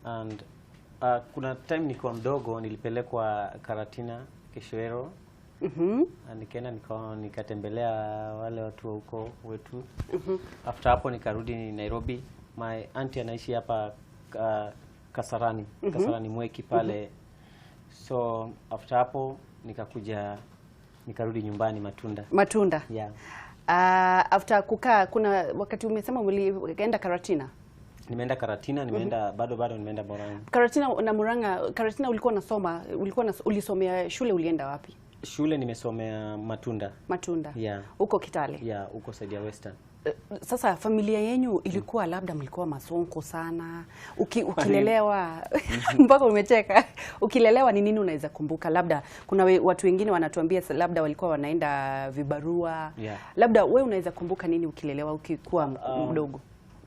And kuna time nikiwa mdogo nilipelekwa Karatina Keshwero. Nikaenda nikatembelea wale watu wa huko wetu. After hapo nikarudi Nairobi. My auntie anaishi hapa Kasarani, Kasarani Mweki pale. So after hapo nikakuja nikarudi nyumbani Matunda. Matunda. Yeah. After kukaa, kuna wakati umesema ulienda Karatina. Nimeenda Karatina, nimeenda bado nimeenda Murang'a. Karatina na Murang'a. Karatina ulikuwa unasoma, ulisomea shule, ulienda wapi? Shule nimesomea Matunda. Matunda. Yeah. Huko Kitale. Yeah, huko side ya Western. Sasa familia yenyu ilikuwa labda mlikuwa masonko sana. Ukilelewa mpaka umecheka. Ukilelewa ni nini unaweza kumbuka? Labda kuna watu wengine wanatuambia labda walikuwa wanaenda vibarua. Yeah. Labda we unaweza kumbuka nini ukilelewa ukikuwa mdogo?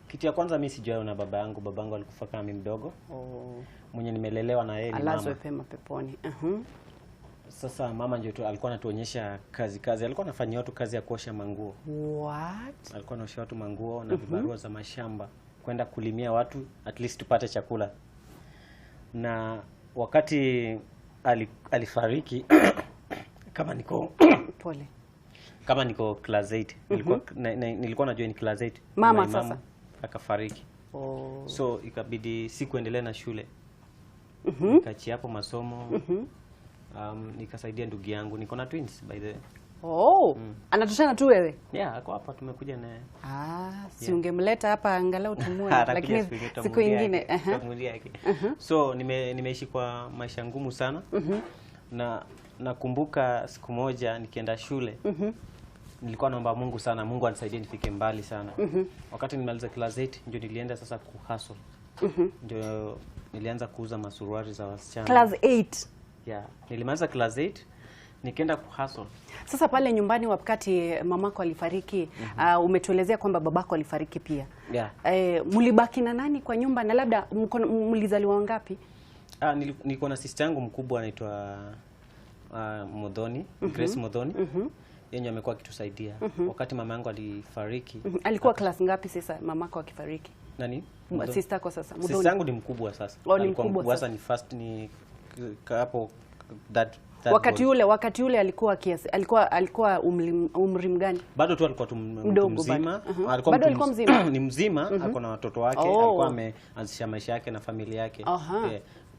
Kitu ya kwanza mimi sijaona na baba yangu. Baba yangu alikufa kama mimi mdogo. Mwenye nimelelewa na yeye ni mama. Alazwe pema peponi. Sasa mama ndio tu alikuwa anatuonyesha kazi. Alikuwa anafanyia watu kazi ya kuosha manguo. What? Alikuwa anaosha watu manguo na vibarua za mashamba, kwenda kulimia watu at least tupate chakula. Na wakati alifariki kama niko pole. Kama niko class 8, nilikuwa najua ni class 8. Mama sasa akafariki. Oh. So ikabidi sikuendelea na shule. Nikaachia hapo masomo. Nikasaidia ndugu yangu. Niko na twins by the way. Oh, anatoshana tu wewe? Yeah, ako hapa tumekuja naye. Si ungemleta hapa angalau tumuone, lakini siku nyingine. So nimeishi kwa maisha ngumu sana. Na nakumbuka siku moja nikienda shule. Nilikuwa naomba Mungu sana, Mungu anisaidie nifike mbali sana. Wakati nimaliza class 8 ndio nilienda sasa kuhustle. Ndio nilianza kuuza masuruali za wasichana. Class 8. Yeah, nilimaliza class 8 nikaenda kuhustle. Sasa pale nyumbani wakati mamako alifariki, umetuelezea kwamba babako alifariki pia. Yeah. Mlibaki na nani kwa nyumba na labda mlizaliwa wangapi? Nilikuwa na sister yangu mkubwa anaitwa Modhoni, Grace Modhoni. Yeye amekuwa akitusaidia. Wakati mama yangu alifariki. Alikuwa class ngapi sasa mamako akifariki? Nani? Sister yako sasa. Modhoni. Sister yangu ni mkubwa sasa. Alikuwa mkubwa sasa, ni first ni hapo that wakati yule alikuwa kiasi, alikuwa umri mgani? Bado tu alikuwa tu mzima. Alikuwa bado alikuwa mzima. Ni mzima, ako na watoto wake, alikuwa ameanzisha maisha yake na familia yake.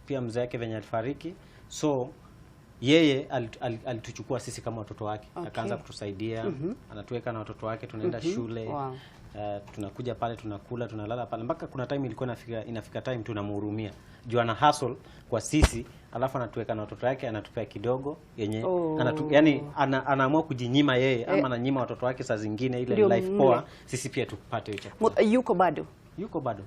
Pia mzee wake venye alifariki. So yeye alituchukua sisi kama watoto wake. Akaanza kutusaidia, anatuweka na watoto wake, tunaenda shule. Wow. Tunakuja pale, tunakula, tunalala pale. Mpaka kuna time ilikuwa inafika time tunamhurumia. Juu ana hustle kwa sisi, alafu anatuweka na watoto wake, anatupea kidogo yenye yani anaamua kujinyima yeye ama ananyima watoto wake saa zingine ile life poa, sisi pia tupate hicho chakula. Yuko bado? Yuko bado.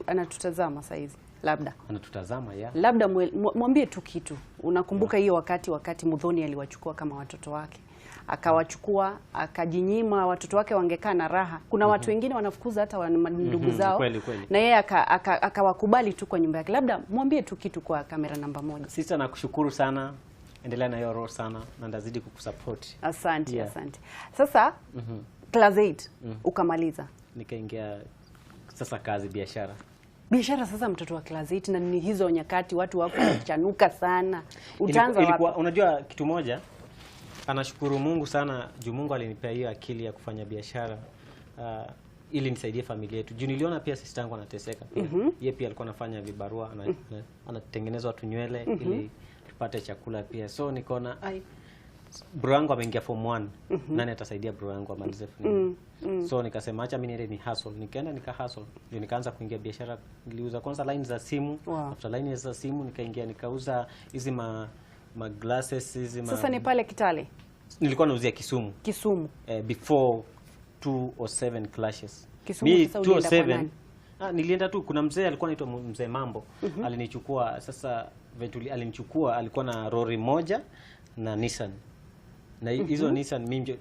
Anatutazama saa hizi labda. Anatutazama, yeah. Labda mwambie tu kitu. Unakumbuka hiyo wakati Muthoni aliwachukua kama watoto wake. Akawachukua, akajinyima, watoto wake wangekaa na raha. Kuna watu wengine wanafukuza hata ndugu zao. Kweli. Na yeye akawakubali tu kwa nyumba yake. Labda mwambie tu kitu kwa kamera namba 1. Sister, nakushukuru sana. Endelea na hiyo roho sana na ndazidi kukusupport. Asante, asante. Sasa class 8 ukamaliza. Nikaingia sasa kazi biashara. Biashara sasa, mtoto wa class 8 na ni hizo nyakati watu wako kuchanuka sana. Utaanza wapi? Unajua kitu moja, anashukuru Mungu sana juu Mungu alinipea hiyo akili ya kufanya biashara ili nisaidie familia yetu. Juu niliona pia sister yangu anateseka pia. Yeye pia alikuwa anafanya vibarua, anatengeneza watu nywele ili tupate chakula pia. So nikaona bro yangu ameingia form 1. Nani atasaidia bro yangu amalize form 1? So nikasema acha mimi niende ni hustle. Nikaenda nika hustle. Ndio nikaanza kuingia biashara. Niliuza kwanza line za simu. After line za simu nikaingia nikauza hizi ma glasses hizi. Sasa ni pale Kitale. Nilikuwa nauzia Kisumu. Kisumu. Before 207 clashes. Kisumu sasa ulienda kwa nani? Nilienda tu, kuna mzee alikuwa anaitwa Mzee Mambo. Alinichukua sasa ventuli, alinichukua, alikuwa na lori moja na Nissan. Na hizo Nissan mimi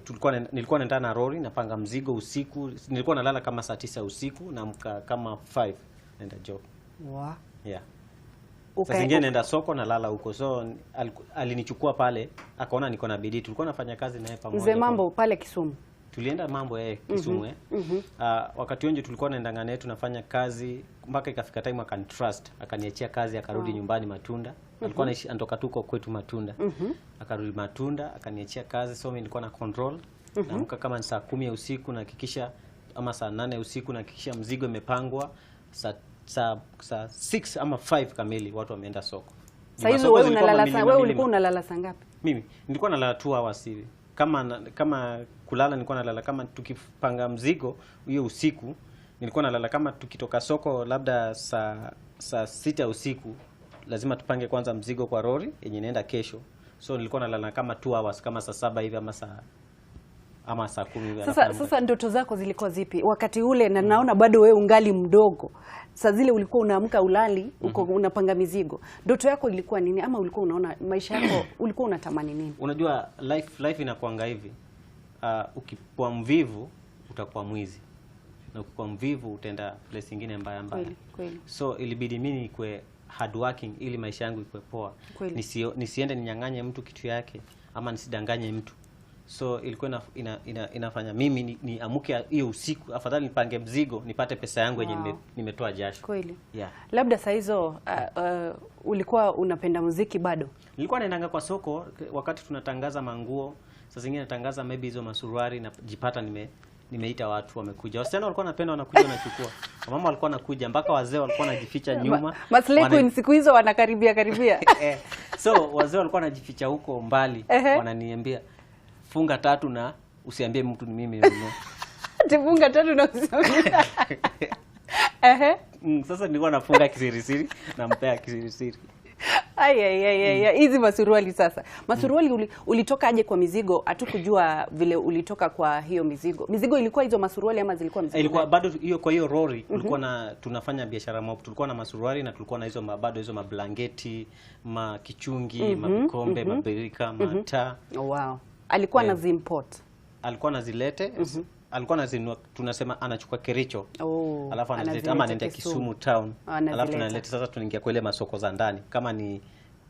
nilikuwa naenda na lori napanga mzigo usiku. Nilikuwa nalala kama saa 9 usiku na amka kama 5 naenda job. Wow. Yeah. Sasa zingine naenda soko na lala huko. So alinichukua pale, akaona niko na bidii. Tulikuwa nafanya kazi naye pamoja. Mzee Mambo pale Kisumu. Tulienda mambo Kisumu wakati huo ndio tulikuwa naendanga naye tunafanya kazi mpaka ikafika time akanitrust, akaniachia kazi, akarudi nyumbani Matunda. Alikuwa anaishi anatoka tuko kwetu Matunda. Akarudi Matunda akaniachia kazi, so mimi nilikuwa na control. Naamka kama ni saa 10 ya usiku nahakikisha, ama saa 8 ya usiku nahakikisha mzigo imepangwa, saa 6 ama 5 kamili watu wameenda soko. Sasa hizo wewe unalala, wewe ulikuwa unalala saa ngapi? Mimi nilikuwa nalala 2 hours hivi. Kama kulala nilikuwa nalala kama tukipanga mzigo hiyo usiku, nilikuwa nalala kama tukitoka soko labda saa 6 usiku, lazima tupange kwanza mzigo kwa lori yenye inaenda kesho. So nilikuwa nalala kama 2 hours, kama saa 7 hivi ama saa 10 hivi. Sasa ndoto zako zilikuwa zipi wakati ule? Na naona bado wewe ungali mdogo. Saa zile ulikuwa unaamka ulali, uko unapanga mizigo. Ndoto yako ilikuwa nini, ama ulikuwa unaona maisha yako ulikuwa unatamani nini? Unajua life inakuanga hivi. Ukikuwa mvivu utakuwa mwizi. Na ukikuwa mvivu utaenda place nyingine mbaya mbaya. Kweli. So ilibidi mimi nikuwe hardworking ili maisha yangu ikuwe poa. Nisiende ninyang'anye mtu kitu yake ama nisidanganye mtu. So ilikuwa inafanya mimi niamke hiyo usiku, afadhali nipange mzigo nipate pesa yangu yenye nimetoa jasho. Kweli. Yeah. Labda saa hizo ulikuwa unapenda muziki bado? Nilikuwa naendanga kwa soko wakati tunatangaza manguo, saa zingine natangaza maybe hizo masuruali, na jipata nimeita watu wamekuja. Wasichana walikuwa wanapenda, wanakuja wanachukua. Wamama walikuwa wanakuja, mpaka wazee walikuwa wanajificha nyuma. Maslay queen siku hizo wanakaribia karibia. So wazee walikuwa wanajificha huko mbali, wananiambia funga 3 na usiambie mtu ni mimi nimenunua. Funga 3 na usiambie. Sasa nilikuwa nafunga kisirisiri na mpea kisirisiri. Ai. Hizi masuruali sasa. Masuruali ulitoka aje kwa mizigo? Hatukujua vile ulitoka kwa hiyo mizigo. Mizigo ilikuwa hizo masuruali ama zilikuwa mizigo? Ilikuwa bado hiyo kwa hiyo lori kulikuwa na tunafanya biashara mob. Tulikuwa na masuruali na tulikuwa na hizo bado hizo mablanketi, makichungi, mavikombe, mabirika, mataa. Oh, wow. Alikuwa anazimport. Alikuwa anazilete, alikuwa anazinunua, tunasema anachukua Kericho. Alafu anazileta ama anaenda Kisumu town. Alafu tunaleta sasa, tunaingia kwa ile masoko za ndani. Kama ni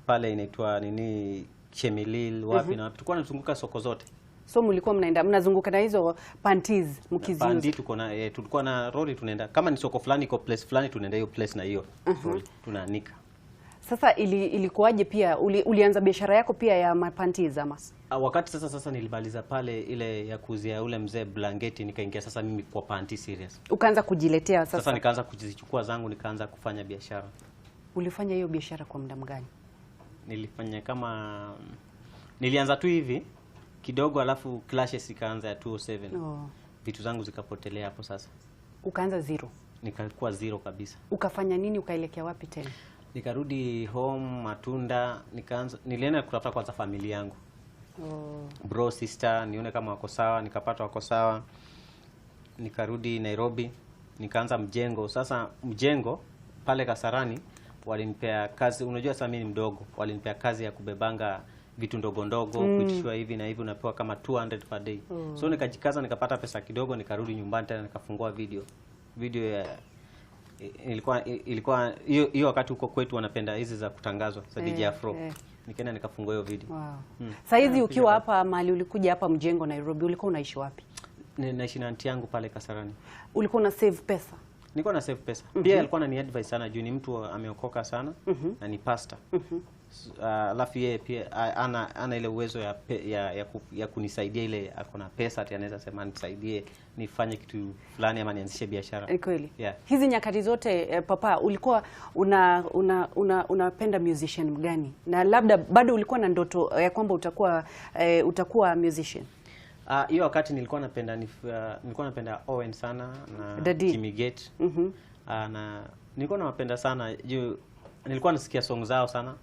pale inaitwa nini Chemilil wapi na wapi. Tulikuwa tunazunguka soko zote. So mlikuwa mnaenda mnazunguka na hizo panties mkiziuza. Pandi tuko na tulikuwa na lori tunaenda. Kama ni soko fulani iko place fulani tunaenda hiyo place na hiyo lori tunaanika. Sasa ilikuwaje pia ulianza biashara yako pia ya mapanties ama? Wakati sasa nilimaliza pale ile ya kuuzia ule mzee blanketi, nikaingia sasa mimi kwa panty serious. Ukaanza kujiletea sasa. Sasa nikaanza kujichukua zangu, nikaanza kufanya biashara. Ulifanya hiyo biashara kwa muda mgani? Nilifanya kama nilianza tu hivi kidogo, alafu clashes ikaanza ya 207. Vitu zangu zikapotelea hapo sasa. Ukaanza zero. Nikakuwa zero kabisa. Ukafanya nini, ukaelekea wapi tena? Nikarudi home Matunda, nikaanza nilienda kutafuta kwanza familia yangu. Bro, sister, nione kama wako sawa, nikapata wako sawa. Nikarudi Nairobi, nikaanza mjengo. Sasa mjengo pale Kasarani walinipea kazi, unajua sasa mimi ni mdogo, walinipea kazi ya kubebanga vitu ndogo ndogo, kuitishwa hivi na hivi, unapewa kama 200 per day. So nikajikaza nikapata pesa kidogo, nikarudi nyumbani tena nikafungua video. Video ya ilikuwa hiyo wakati huko kwetu wanapenda hizi za kutangazwa za DJ Afro. Nikaenda nikafungua hiyo video. Wow. Sasa hizi ukiwa hapa mahali ulikuja hapa mjengo Nairobi, ulikuwa unaishi wapi? Naishi na auntie yangu pale Kasarani. Ulikuwa una save pesa? Nilikuwa na save pesa. Pia alikuwa anani advise sana juu ni mtu ameokoka sana na ni pastor. Alafu yeye pia ana ile uwezo ya kunisaidia, ile ako na pesa ati anaweza sema nisaidie nifanye kitu fulani ama nianzishe biashara. Kweli. Yeah. Hizi nyakati zote papa ulikuwa unapenda musician gani? Na labda bado ulikuwa na ndoto ya kwamba utakuwa musician? Hiyo wakati nilikuwa napenda nilikuwa napenda Owen sana na Daddy. Jimmy Gate. Na nilikuwa nawapenda sana juu nilikuwa nasikia song zao sana.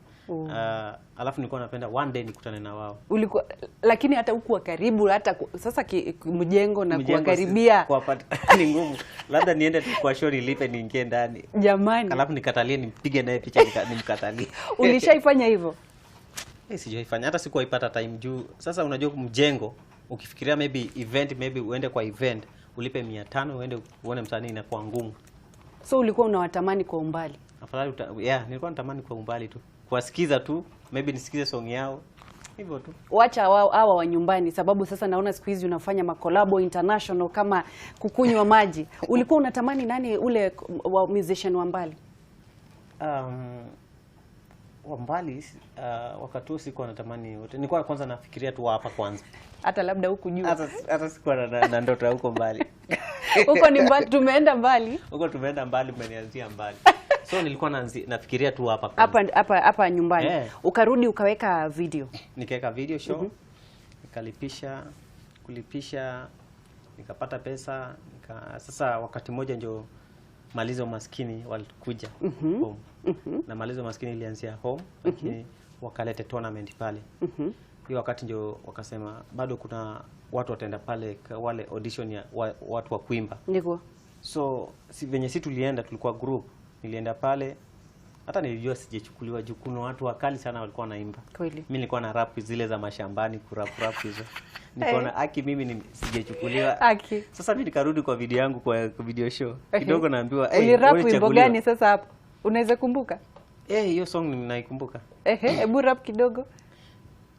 Alafu nilikuwa napenda one day nikutane na wao. Ulikuwa lakini hata hukuwa karibu hata sasa mjengo na kuwakaribia ni ngumu. Labda niende tu kwa show nilipe niingie ndani. Jamani. Alafu nikatalie nimpige naye picha nimkatalie. Ulishaifanya hivyo? Sijaifanya hata sikuwaipata time juu. Sasa unajua mjengo ukifikiria maybe event, maybe uende kwa event ulipe 500 uende uone msanii inakuwa ngumu. So ulikuwa unawatamani kwa umbali? Afadhali nilikuwa natamani kwa umbali tu. Kuwasikiza tu, maybe nisikize song yao. Hivyo tu. Wacha hawa wa nyumbani, sababu sasa naona siku hizi unafanya makolabo international kama kukunywa maji. Ulikuwa unatamani nani ule wa musician wa mbali? Wa mbali wakati huo sikuwa natamani wote. Nilikuwa kwanza nafikiria tu hapa kwanza. Hata labda huku juu. Hata sikuwa na ndoto huko mbali. Huko ni mbali, tumeenda mbali. Huko tumeenda mbali, umenianzia mbali. So nilikuwa nafikiria tu hapa kwanza. Hapa nyumbani. Yeah. Ukarudi ukaweka video. Nikaweka video show. Nikalipisha, kulipisha, nikapata pesa, sasa wakati mmoja ndio Maliza Umaskini walikuja home. Na Maliza Umaskini ilianzia home, lakini wakaleta tournament pale. Hiyo wakati ndio wakasema bado kuna watu wataenda pale wale audition ya watu wa kuimba. Ndiko. So si venye si tulienda, tulikuwa group. Nilienda pale, hata nilijua sijachukuliwa juu kuna watu wakali sana walikuwa wanaimba. Kweli. Mimi nilikuwa na rap zile za mashambani, kurap rap hizo. Nikaona haki mimi sijachukuliwa. Haki. Sasa mimi nikarudi kwa video yangu kwa video show. Kidogo naambiwa, "Eh, ulirap wimbo gani sasa hapo? Unaweza kumbuka?" Hiyo song ninaikumbuka. Hebu rap kidogo.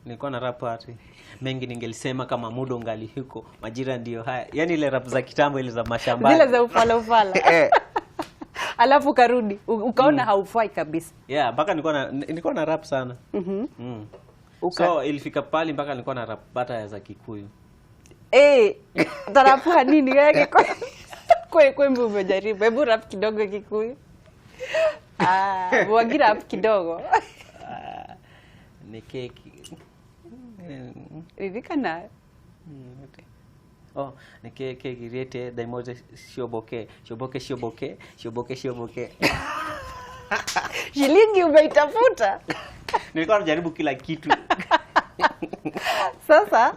Nilikuwa na rap ati mengi ningelisema kama muda ungali huko, majira ndio haya. Yaani ile rap za kitambo ile za mashambani. Zile za ufala ufala. Alafu karudi ukaona haufai kabisa. Yeah, mpaka nilikuwa na rap sana. So ilifika pali mpaka nilikuwa na rap bata za Kikuyu. Tarapu nini yake kwembe umejaribu. Hebu rap kidogo Kikuyu. Wagira rap kidogo. Ni keki. Ririkana. Oh, ni keke girete daimoze shoboke, shoboke shoboke, shoboke shoboke. Shilingi umeitafuta. Nilikuwa najaribu kila kitu. Sasa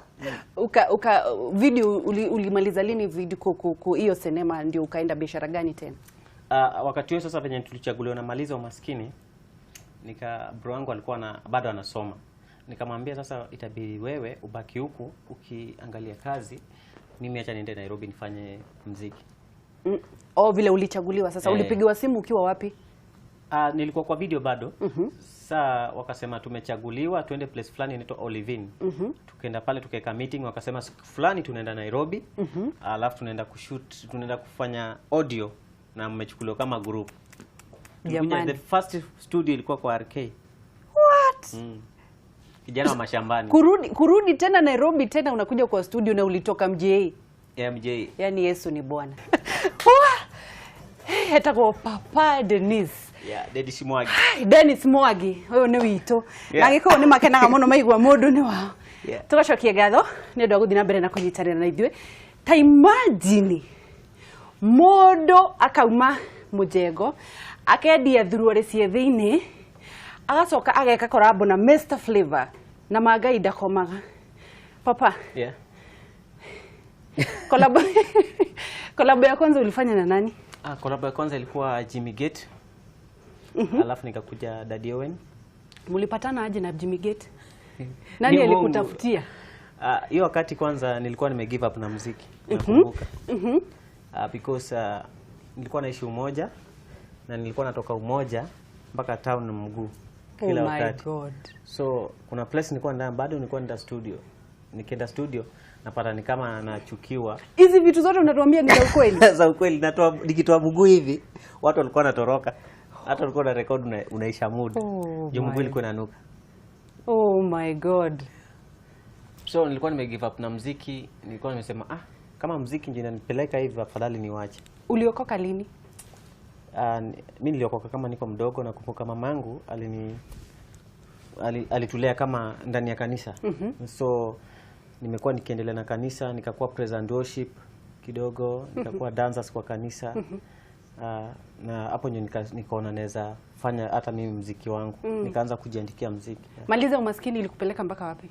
uka video ulimaliza lini video hiyo sinema ndio ukaenda biashara gani tena? Wakati huo sasa venye tulichaguliwa na Maliza Umaskini, nika bro wangu alikuwa bado anasoma. Nikamwambia sasa itabidi wewe ubaki huku ukiangalia kazi, mimi acha niende Nairobi nifanye muziki. Vile ulichaguliwa sasa ulipigiwa simu ukiwa wapi? Nilikuwa kwa video bado. Saa wakasema tumechaguliwa tuende place fulani inaitwa Olivine. Tukaenda pale tukaweka meeting, wakasema siku fulani tunaenda Nairobi. Alafu tunaenda kushoot, tunaenda kufanya audio na mmechukuliwa kama group. Jamani. The first studio ilikuwa kwa RK. What? Kijana wa mashambani. Kurudi tena Nairobi tena unakuja kwa studio na ulitoka MJ. MJ. Yaani Yesu ni Bwana. Hata kwa Papa Dennis. Yeah, Dennis Mwagi. Dennis Mwagi, uyu ni witũ. Na gĩkũyũ nĩ makenaga mũno maigua mũndũ nĩ wao. Tũgacokia ngatho nĩ ũndũ wa gũthiĩ na mbere na kũnyitanĩra na ithuĩ. Ta imagine mũndũ akauma mũjengo akendia thuruarĩ cia thĩinĩ agacoka ageka collab na Mr Flavor na Mangai ndakomaga. Papa. Yeah. Collab ya kwanza ulifanya na nani? Collab ya kwanza ilikuwa Jimmy Gate. Alafu nikakuja Daddy Owen. Mlipatana aje na Jimmy Gate? Nani alikutafutia? Hiyo wakati kwanza nilikuwa nime give up na muziki. Nakumbuka. Because nilikuwa naishi Umoja na nilikuwa natoka Umoja mpaka town mguu kila wakati. Oh my God. So kuna place nilikuwa ndani bado nilikuwa nenda studio. Nikienda studio napata ni kama nachukiwa. Hizi vitu zote unatuambia ni za ukweli? Za ukweli. Natoa nikitoa mguu hivi watu walikuwa wanatoroka. Hata ulikuwa na record unaisha mood. Juu mguu ilikuwa inanuka. Oh my God. So nilikuwa nime give up na muziki, nilikuwa nimesema kama muziki ndio inanipeleka hivi afadhali niwache. Uliokoka lini? Mimi niliokoka kama niko mdogo. Nakumbuka mamangu alitulea kama ndani ya kanisa. So nimekuwa nikiendelea na kanisa, nikakuwa praise and worship kidogo, nikakuwa dancers kwa kanisa. Na hapo ndio nikaona naweza fanya hata mimi muziki wangu. Nikaanza kujiandikia muziki. Maliza Umaskini ilikupeleka mpaka wapi?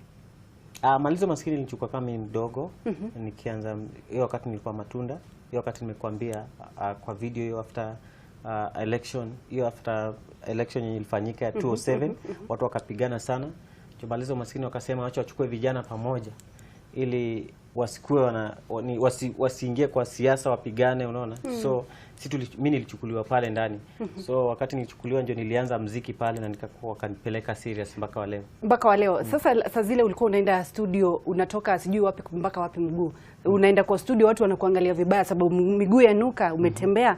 Maliza Umaskini nilichukua kama mimi mdogo. Nikianza hiyo wakati nilikuwa matunda. Hiyo wakati nimekuambia kwa video hiyo after election, hiyo after election yenye ilifanyika ya 2007 watu wakapigana sana. Maliza Umaskini wakasema wacha wachukue vijana pamoja. ili wasikuwe wasiingie kwa siasa wapigane, unaona. So mimi nilichukuliwa pale ndani. So wakati nilichukuliwa ndio nilianza mziki pale na nikakuwa wakanipeleka serious mpaka wa leo. Mpaka wa leo. Sasa saa zile ulikuwa unaenda studio unatoka sijui wapi mpaka wapi mguu. Unaenda kwa studio watu wanakuangalia vibaya sababu miguu yanuka, umetembea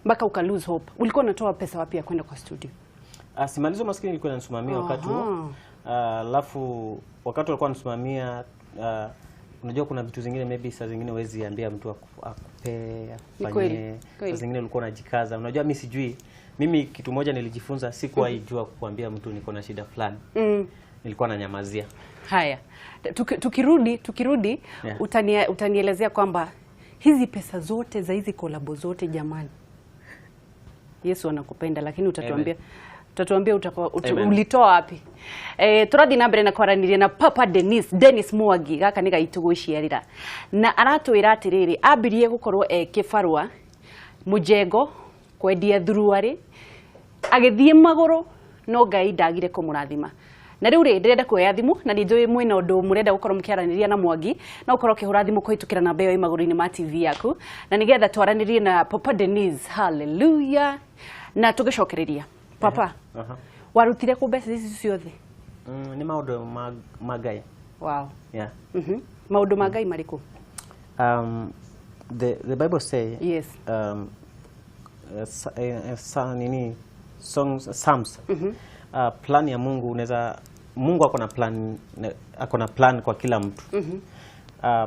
mpaka uka lose hope. Ulikuwa unatoa pesa wapi ya kwenda kwa studio? Simalizo Maskini ilikuwa inanisimamia wakati huo. Alafu wakati walikuwa wananisimamia, unajua kuna vitu zingine maybe saa zingine huwezi ambia mtu akupe, akufanyie. Saa zingine ulikuwa unajikaza. Unajua mimi sijui. Mimi kitu moja nilijifunza, sikuwahi jua kuambia mtu niko na shida fulani. Nilikuwa nanyamazia. Haya. Tukirudi yeah. Utanielezea kwamba hizi pesa zote za hizi kolabo zote jamani. Yesu anakupenda, lakini utatuambia ulitoa wapi. Turathi na mbere na kwaraniria na Papa Dennis Mwangi gaka ni gaitu gwiciarira na aratwira atiriri ambirie gukorwo e kibarua mujengo kwendia thuruari agithie maguru no Ngai ndagire kumurathima. Na riu ri ndirenda kuoya thimu na ni njui mwina undu murenda gukorwo mukiaraniria na Mwangi na ukorwo ukihura thimu kuhitukira namba iyo maguru-ini ma TV yaku na nigetha twaranirie na Papa Dennis. Hallelujah. Na tugicokereria Papa, warutire ku mbeca ici ciothe? Ni maundu ma Ngai. Wow. Yeah. Maundu ma Ngai mariku? The Bible say, yes, songs, Psalms. Plan ya Mungu, unaweza Mungu ako na plan kwa kila mtu.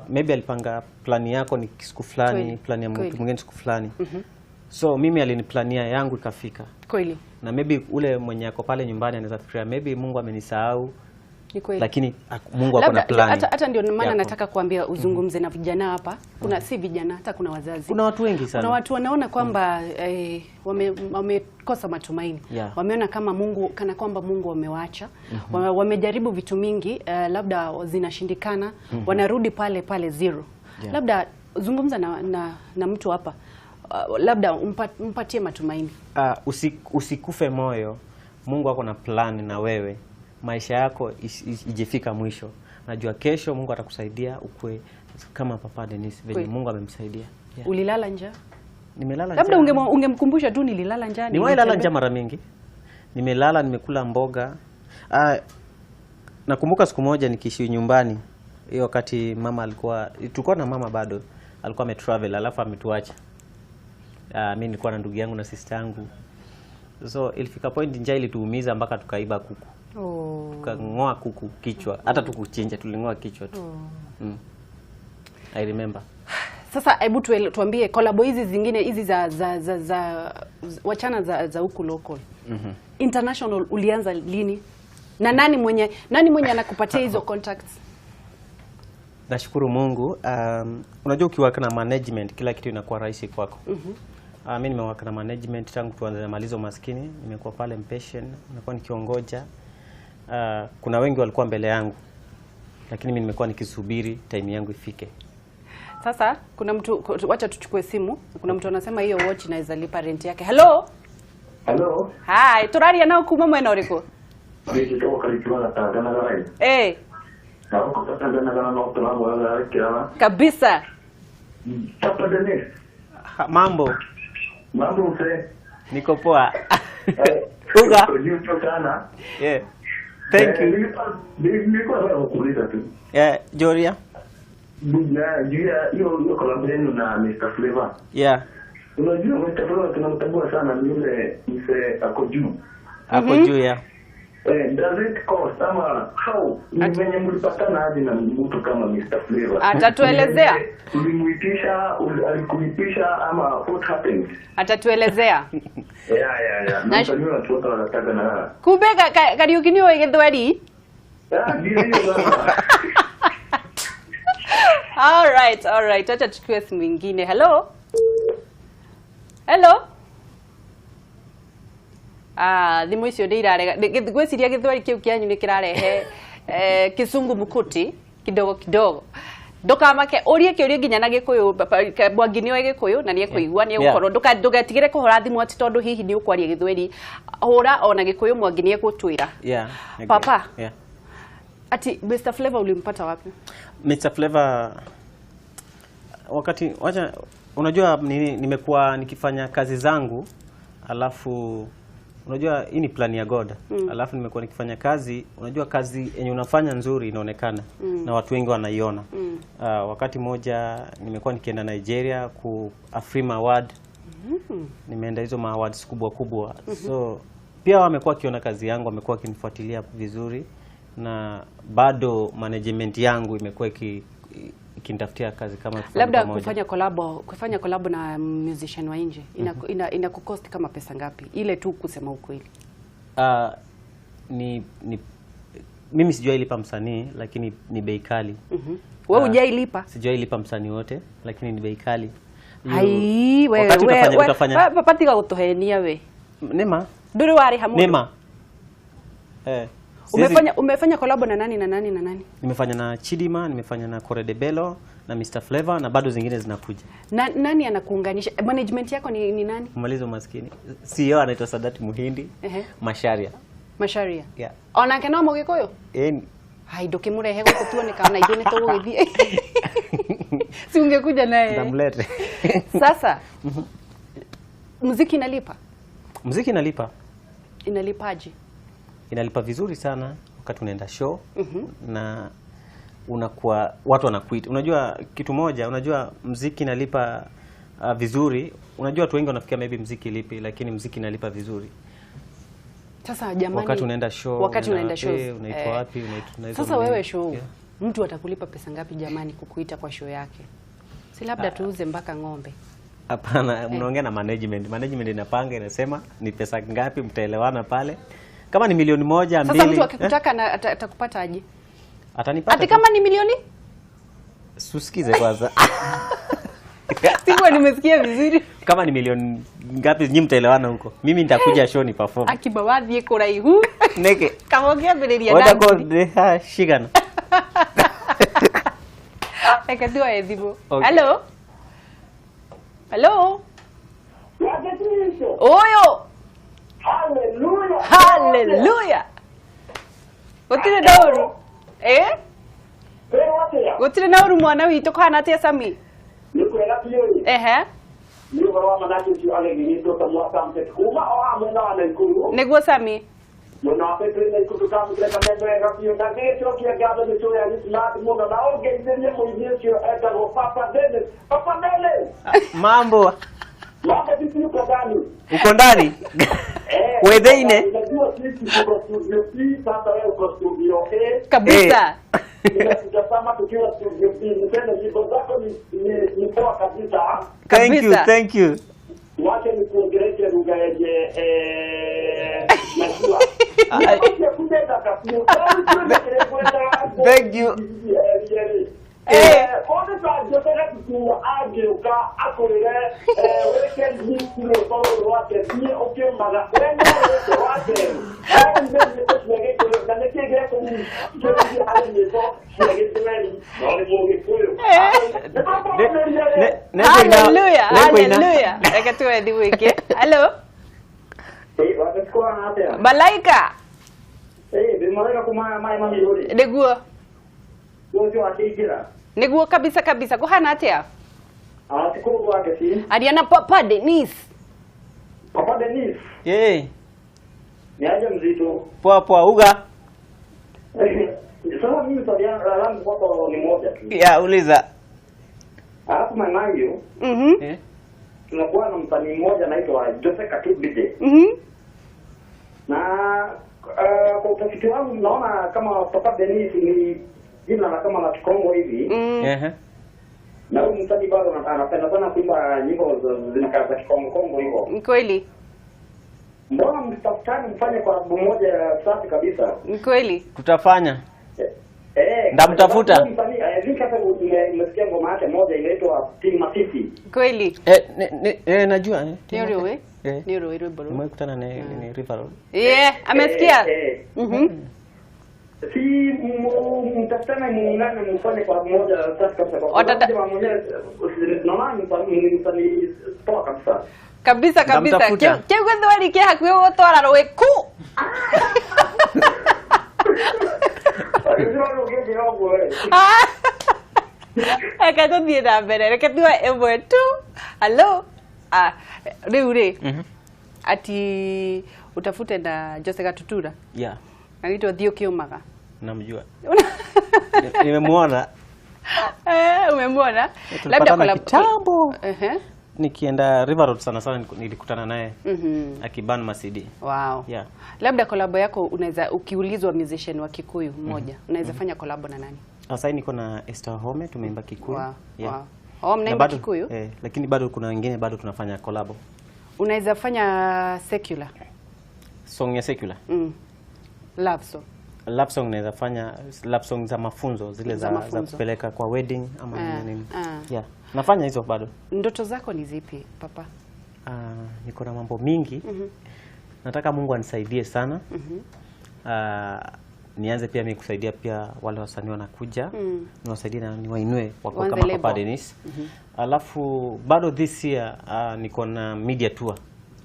Maybe alipanga plan yako ni siku fulani, plan ya mtu mwingine siku fulani. So mimi aliniplania yangu ikafika. Kweli. Na maybe ule mwenye ako pale nyumbani anaweza fikiria maybe Mungu amenisahau. Ni kweli. Lakini Mungu ako na plan. Hata ndio maana nataka kuambia uzungumze na vijana hapa. Kuna si vijana, hata kuna wazazi. Kuna watu wengi sana. Kuna watu wanaona kwamba wamekosa matumaini. Yeah. Wameona kama Mungu kana kwamba Mungu amewaacha. Wamejaribu vitu mingi, labda zinashindikana, wanarudi pale pale zero. Yeah. Labda zungumza na mtu hapa. Labda umpatie matumaini. Usikufe moyo. Mungu ako na plan na wewe. Maisha yako ijifika mwisho. Najua kesho Mungu atakusaidia ukue kama Papa Dennis venye Mungu amemsaidia. Yeah. Ulilala njaa? Nimelala njaa. Labda ungemkumbusha tu nililala njaa. Nimelala njaa mara mingi. Nimelala, nimekula mboga. Nakumbuka siku moja nikiishi nyumbani. Hiyo wakati mama alikuwa, tulikuwa na mama bado, alikuwa ametravel alafu ametuacha. Mimi nilikuwa na ndugu yangu na sister yangu. So ilifika point njaa ilituumiza mpaka tukaiba kuku. Tukangoa kuku kichwa. Hata tukuchinja tulingoa kichwa tu. I remember. Sasa hebu tuambie collab hizi zingine hizi za wachana za huku local. International ulianza lini? Na nani mwenye anakupatia hizo contacts? Nashukuru Mungu. Unajua ukiwork na management kila kitu inakuwa rahisi kwako. Mimi nimework na management tangu tuanze na Malizo Maskini, nimekuwa pale mpatient, nimekuwa nikiongoja. Kuna wengi walikuwa mbele yangu, lakini mimi nimekuwa nikisubiri time yangu ifike. Sasa kuna mtu, wacha tuchukue simu. Kuna mtu anasema hiyo watch inaweza lipa rent yake. Hello. Hello. Hi, turaria nao kuma mwena uriko? Eh. Kabisa. Papa Dennis. Mambo. Mambo mzee. Niko poa. Uga. Yeah. Thank you. Nilikuwa nataka kukuuliza tu. Yeah, Joria. Juu hiyo collab yenu na Mr. Flavor. Yeah. Unajua Mr. Flavor tunamtambua sana, ni yule mzee ako juu. Ako juu, yeah. Does it cost ama how mwenye mlipatana aje na mtu kama Mr. Flavor? Atatuelezea. Ulimuitisha, alikuitisha ama what happened? Atatuelezea. Yeah. Na mtu watu wanataka na. Kumbe Kariuki ni wewe Githweri? Ah, ndio hiyo baba. All right. Acha tuchukue simu nyingine. Hello. Hello. Thimu icio nĩ irarega. Ngwĩciria Gĩthweri kĩu kĩanyu nĩ kĩrarehe kĩcungu mkuti kidogo kidogo. Ndũkamake, ũrie kĩũria nginya na Gĩkũyũ. Mwangi nĩoĩ Gĩkũyũ na nĩekũigua, nĩegũkorwo. Ndũgetigĩre kũhũra thimũ atĩ tondũ hihi nĩ ũkwaria Gĩthweri. Hũra ona Gĩkũyũ, Mwangi nĩegũtwĩra. Yeah. Papa. Yeah. Ati Mr. Flavor ulimpata wapi? Mr. Flavor wakati wacha, unajua nini, nimekuwa nikifanya kazi zangu, alafu unajua hii ni plan ya God. Alafu nimekuwa nikifanya kazi, unajua kazi yenye unafanya nzuri inaonekana na watu wengi wanaiona. Wakati moja nimekuwa nikienda Nigeria ku Afrima Award. Nimeenda hizo ma awards kubwa kubwa. So pia wamekuwa wakiona kazi yangu, wamekuwa wakinifuatilia vizuri, na bado management yangu imekuwa ikinitafutia kazi kama tufanye Labda pamoja. kufanya collabo na musician wa nje ina kucost kama pesa ngapi? Ile tu kusema ukweli. Ni mimi sijawahi lipa msanii, lakini ni bei kali. Wewe hujailipa? Sijawahi lipa msanii wote, lakini ni bei kali. Hai, wewe Wakati wewe utafanya wewe patiga gutuhenia we. Nema Nduri wari hamu. Nema. Eh. Umefanya collabo na nani na nani na nani? Nimefanya na Chidima, nimefanya na Kore de Bello na Mr Flavor, na bado zingine zinakuja. Na, nani anakuunganisha? Management yako ni nani? Kumaliza umaskini. CEO anaitwa Sadati Muhindi. Masharia. Masharia. Yeah. Onake no Mũgĩkũyũ? Eh, Hai, ndũkĩmũrehe gũkũ tuone kana ithuĩ nĩ tũgũgĩthiĩ. Si ungekuja naye. Ndamlete. Sasa muziki inalipa? Muziki inalipa. Inalipaje? Inalipa vizuri sana wakati unaenda show na unakuwa watu wanakuita. Unajua kitu moja, unajua muziki inalipa vizuri. Unajua watu wengi wanafikia maybe muziki lipi, lakini muziki inalipa vizuri. Sasa jamani, Wakati unaenda show, wakati unaenda shows, unaitwa wapi, unaitwa hizo Sasa nini. wewe show, Yeah. mtu atakulipa pesa ngapi jamani kukuita kwa show yake? Si labda tuuze mpaka ng'ombe. Hapana, mnaongea na management. Management inapanga, inasema ni pesa ngapi, mtaelewana pale. Kama ni milioni 1, Sasa 2, mtu akikutaka na atakupata aje? Atanipata. Ati kama ni milioni? Susikize kwanza. Sikuwa nimesikia vizuri. Kama ni milioni ngapi, nyinyi mtaelewana huko. Mimi nitakuja show ni perform. Akiba wathiĩ kũraihu. Neke. Kama ũngĩambĩrĩria Wenda na ko shigana. Reke tuoe thimũ. Okay. Hello? Hello? Ũyũ. Hallelujah. Hallelujah. Gũtirĩ na ũru. Eh? Gũtirĩ na ũru mwana witũ, kũhana atĩa Sami? Nĩ kwega biũ. Ehe. Nĩ ũhoro wa manake ũcio agegirĩtwo ta mwaka mteti kuma o haha mwena wa Naikuru. Nĩguo Sami. Mwena wa Petro Naikuru tũkamũkĩra kameme wega biũ, na ngĩgĩcokia ngatho nĩ tũya gĩcimathi mũno, na ũngeithĩrie mũini ũcio etagwo Papa Dennis. Papa Dennis. Mambo. Mambo vipi, uko ndani? Uko ndani? Eh, Wetheine. Unajua sisi tuko studio B, sasa wewe uko studio A. Kabisa. Tunakutazama tukiwa studio B. Niseme nyimbo zako ni poa kabisa. Thank you, Kabisa. thank you. Wache nikuongeleshe lugha yenye najua. Thank you. Kwanza angĩũka akwĩre wĩke rwĩmbo rũrũ rwake, thiĩ ũkĩũmaga we no wĩke wa kerĩ nyĩmbo cia Gĩkũyũ, na nĩkĩ gĩekũgucĩrĩria harĩ nyĩmbo cia Gĩthweri no nĩ Mũgĩkũyũ? Hallelujah. Hallelujah. Reke tuoe thimũ ĩngĩ. Hello? Malaika. Ndĩ kuma maĩ mahiũ rĩ. Nĩguo. Ũcio akĩingĩra. Nĩguo kabisa kabisa. Kũhana atĩa? Atikũrũ gwake si. Ariana Papa Denise. Papa Denise. Eh, Ni aje mzito? Poa poa, uga. Sasa mimi swali langu kwako ni moja tu. Ya, uliza. Alafu Mang'ang'o, Eh? tunakuwa na msanii mmoja anaitwa Jose Katubide. Na kwa utafiti wangu naona kama Papa Denise ni jina la kama la Kikongo hivi. Ehe. Na huyu msanii bado anapenda sana kuimba nyimbo zinakaa za Kikongo Kongo hivyo. Ni kweli. Mbona msitafutani mfanye kwa albamu moja safi kabisa? Ni kweli. Tutafanya. Eh, Ndamtafuta. kwa sababu msanii, I think hata umesikia ngoma yake moja inaitwa Team Masisi. Kweli. Eh, najua eh. Nĩ ũrũĩ? Eh. Nĩ ũrũĩ rwĩmbo rũu. Nimewahi kutana naye ni River Road. Yeah, amesikia. Eh, eh. Si mtafutane muungane mfanye kwa moja safi kabisa, kwa sababu jamaa mwenyewe naona ni msanii poa kabisa. Kabisa kabisa. Ndamtafuta. Kĩu gĩthweri kĩ hakuhĩ gũtwara rũĩ ku. Agĩthira ũngĩnjĩra ũguo we. Reke tũthiĩ na mbere, reke tuoe ĩmwe tu. Hello. Ah, rĩu rĩ, ati utafute na Jose Gatutura. Yeah, Anaitwa Thiĩ Ũkĩũmaga. Namjua. Nimemuona. Eh, umemwona? Tulipatana kitambo. Ehe. Nikienda River Road sana sana nilikutana naye akiban ma CD. Wow. Yeah. Labda kolabo yako unaweza, ukiulizwa musician wa Kikuyu mmoja, unaweza fanya kolabo na nani? Sasa niko na Esther Home, tumeimba Kikuyu. Wow. Yeah. Wow. Oh, Na mnaimba bado, Kikuyu? eh, lakini bado kuna wengine bado tunafanya collab. Unaweza fanya secular? Song ya secular. Love song. Love song naweza fanya love song za mafunzo zile Za za mafunzo. kupeleka kwa wedding ama Ah, nini. ah. Yeah. Nafanya hizo bado. Ndoto zako ni zipi, papa? Niko na mambo mingi. Nataka Mungu anisaidie sana. Nianze pia mimi kusaidia pia wale wasanii wanakuja, niwasaidie na niwainue wako Uanze kama label. Papa Dennis. Alafu bado this year niko na media tour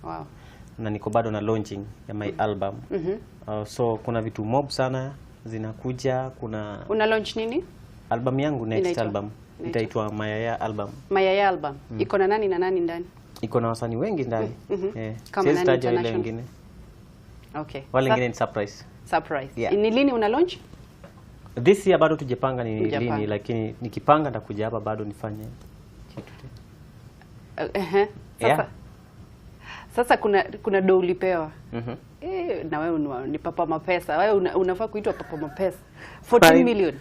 Wow. na niko bado na launching ya my album. So kuna vitu mob sana zinakuja, kuna Una launch nini? album yangu next Inaitwa? album Inaitwa? itaitwa Mayaya album. Mayaya album. Iko na nani na nani ndani? Iko na wasanii wengi ndani. Eh, Kama siwezi nani taja wale international? wengine. Okay. Wale wengine ni surprise. Surprise. Yeah. Ni lini una launch? This year bado tujepanga ni Hujapanga. lini, lakini nikipanga nitakuja hapa bado nifanye kitu tena. Ehe. Sasa, Yeah. sasa kuna do ulipewa. Eh, na wewe ni papa mapesa. Wewe unafaa kuitwa papa mapesa. 14 million.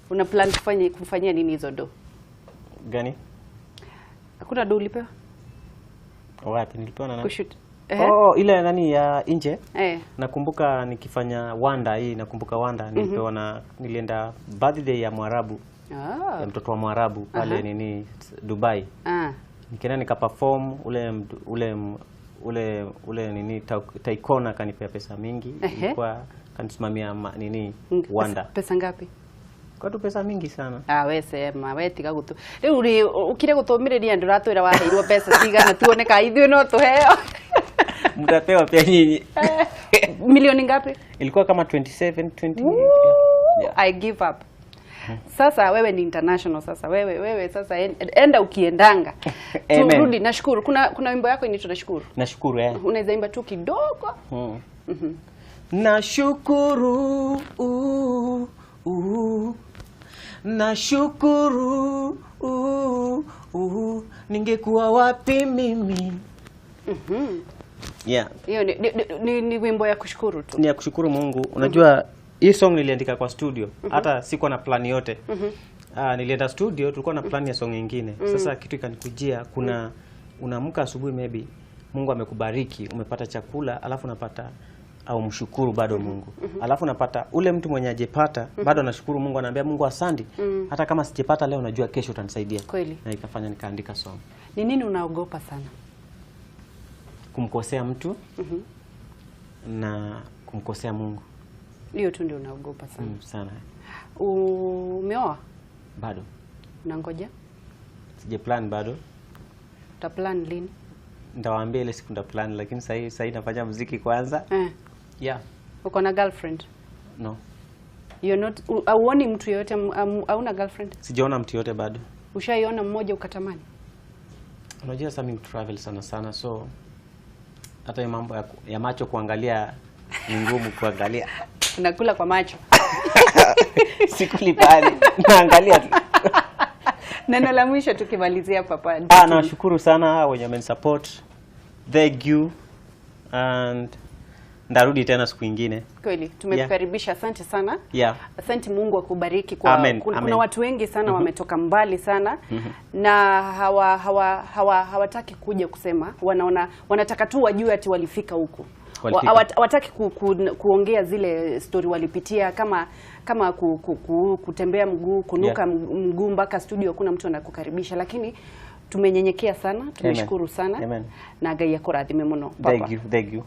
Una plan kufanyia nini hizo do? Gani? Hakuna do ulipewa? Wapi nilipewa na nani? Kushoot. Oh, ile nani ya nje? Eh. Nakumbuka nikifanya Wanda hii, nakumbuka Wanda nilipewa na nilienda birthday ya Mwarabu. Ya mtoto wa Mwarabu pale nini Dubai. Nikaenda nikaperform ule nini Taikona akanipea pesa mingi. Ilikuwa kanisimamia nini Wanda. Pesa ngapi? Kwa tu pesa mingi sana. Ah, we sema, we tiga gutu. Riu ri ukire gutumiriria nduratwira waheirwo pesa cigana tuone ka ithuĩ no tuheo. Mtapewa pia nyinyi. Milioni ngapi? Ilikuwa kama 27, 20. Yeah. I give up. Sasa wewe ni international sasa. Wewe sasa enda ukiendanga. Turudi nashukuru. Kuna wimbo yako inaitwa Nashukuru. Nashukuru eh. Unaweza imba tu kidogo. Nashukuru Nashukuru ningekuwa wapi mimi. Yeah. Hiyo ni wimbo ya kushukuru tu. Ni ya kushukuru Mungu. Unajua hii song niliandika kwa studio. Hata sikuwa na plan yote. Nilienda studio, tulikuwa na plan ya song nyingine. Sasa kitu ikanikujia, kuna unaamka asubuhi maybe Mungu amekubariki, umepata chakula, alafu unapata au mshukuru bado Mungu. Alafu unapata ule mtu mwenye ajepata bado anashukuru Mungu, anaambia Mungu asante. Hata kama sijepata leo najua kesho utanisaidia. Kweli. Na ikafanya nikaandika song. Ni nini unaogopa sana? Kumkosea mtu na kumkosea Mungu. Hiyo tu ndio unaogopa sana. Sana. Umeoa? Bado. Unangoja? Sije plan bado. Uta plan lini? Nitawaambia ile siku nita plan, lakini sasa nafanya muziki kwanza. Yeah. Uko na girlfriend? No. You're not, hauoni mtu yoyote, hauna girlfriend? Sijaona mtu yoyote bado. Ushaiona mmoja ukatamani? Unajua sasa mimi travel sana sana, so hata hiyo mambo ya macho kuangalia ni ngumu kuangalia. Unakula kwa macho. Sikuli pale. Naangalia tu. Neno la mwisho tukimalizia papa. Nashukuru sana wenye wamenisupport. Thank you. And ndarudi tena siku nyingine. Kweli tumekukaribisha, asante sana. Asante, Mungu akubariki kwa Amen, kuna amen. watu wengi sana wametoka mbali sana na hawataki kuja kusema, wanaona wanataka tu wajue ati walifika huku. Hawataki kuongea zile story walipitia kama kutembea mguu, kunuka mguu mpaka studio kuna mtu anakukaribisha, lakini tumenyenyekea sana, tumeshukuru sana. Amen. Na Ngai akurathime muno papa. Thank you, thank you.